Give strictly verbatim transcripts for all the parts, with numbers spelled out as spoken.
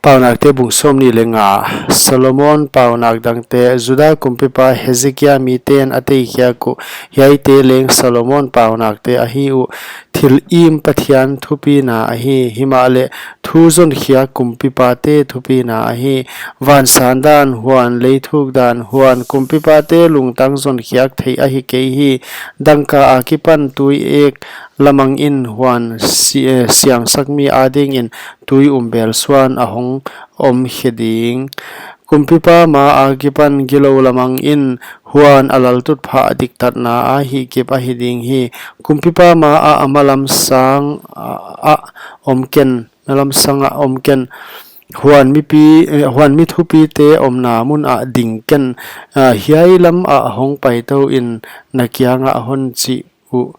Paunakte bung sawmnih leh nga. Solomon paunak dangte. Juda kumpipa Hezekia miten a teikhiak uh. Hiaite leng Solomon paunakte ahi uh. Thil im Pathian thupina ahi. Himahleh thu zonkhiak kumpipate thupina ahi. Van san dan, huan lei thuk dan, huan kumpipate lungtang zonkhiak theih ahi kei hi. Dangka akipan tui ek lamang in, huan si-, eh, siangsak mi adingin tui um bel suan a hong om khe ding. Kumpipa ma akipan gilou lamang in, huan a laltutphah diktatna a hihkip ahi ding hi. Kumpipa ma a malam sang a, a om ken, malam sang a om ken. Huan mipi, eh, huan mi thupite omna mun ah ding ken. Ah, hiai lam ah hong paitou in, na kiangah hon chih uh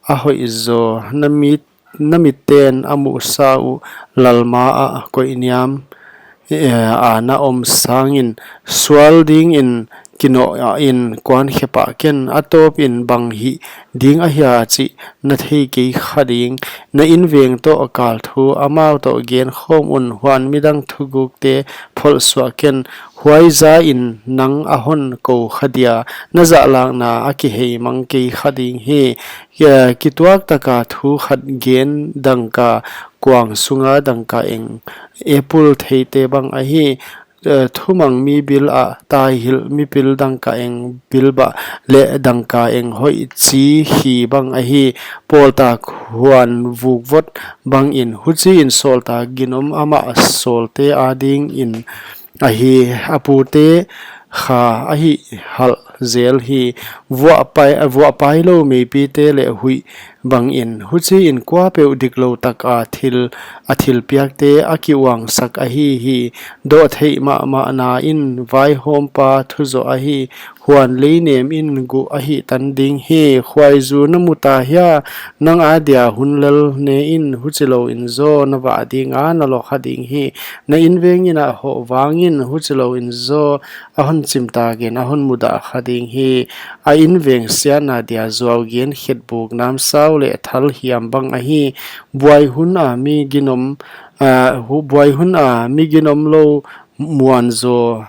a hoih zaw. Na mit, na miten a muhsa uh lal ma ah koihniam, eh, a na om sangin, sual dingin kinoh in kuan khe pah ken. A tawpin bang hih ding ahia chih na thei kei kha ding. Na inveng toh kal thu amau toh gen khawm un, huan midang thugukte pholh suah ken. Huaizain nang a hon kou kha dia, na zahlakna a kihei mang kei kha ding hi. Kia, kituak taka thu khat gen, dangka kuang sunga dangka eng apple theite bang ahi. Eh, thumang mi bil ah taihilh mipil dangka eng bil bah leh dangka eng hoih chi hi bang ahi. Pawltak huan vukvot bangin, huchiin sawltak ginom amah sawlte adingin ahi. A pute kha ahi halh zel hi. Vuah pai, vuah pailou meipite leh huih bangin, huchiin kuapeuh diklou taka thil, a thilpiakte a kiuangsak ahi hi. Dohtheih mahmahna in vaihawmpa thuzoh ahi. Huan leinem in guh a hihtan ding hi. Khuaizu na muta hia? Nang adia hun lel ne in, huchilouin zaw na vah dinga na lo kha ding hi. Na inveng in a hoh vangin, huchilouin zaw a hon chimtakin a hon mudah kha ding hi. A inveng siatna dia zuau gen khet buk namsau leh thal hiam bang ahi. Buai hun a mi ginom, ah, hu-, buai hun a mi ginomlou muanzaw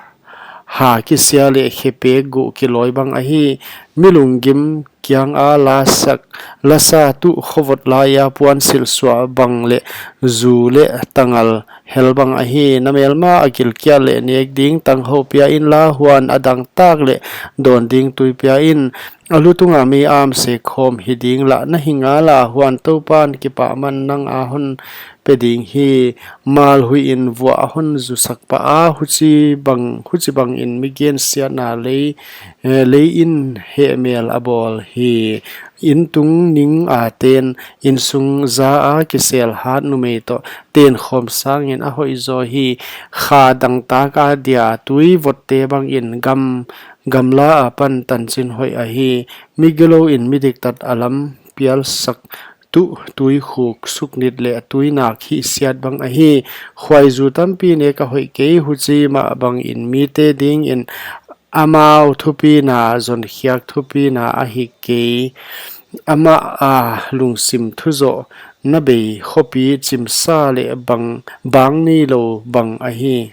ha kisia leh khepek guh kilawi bang ahi. Mi lunggim kianga lasak, lasa tuh khovot laia puan silhsuah bang leh zu leh tangal hel bang ahi. Na melma a gilkial leh nek ding tanghou pia inla, huan a dangtak leh dawn ding tui pia in. A lutunga mei-am sek khawm hi ding lah na hi ngala, huan Toupan kipahman nang a hon pe ding hi. Malhuiin vuah a hon zusak pah a, huchibang, huchibangin mi gensiatna lei, eh, lei in hehmel a bawl hi. Intung ning a ten, insung za a kisel hat numei toh ten khawm sangin a hoihzaw hi. Kha dangtak adia tui votte bangin gam, gamla apan tanchin hoih ahi. Mi gilouin mi diktat a lam pialsak tuh tui khuk suknit leh tui nak hihsiat bang ahi. Khuaizu tampi nek a hoih kei, huchi mah bangin mite dingin amau thupina zonkhiak thupina ahi kei. Amah a lungsim thuzoh na bei khopi chimsa leh bang, bang neilou bang ahi.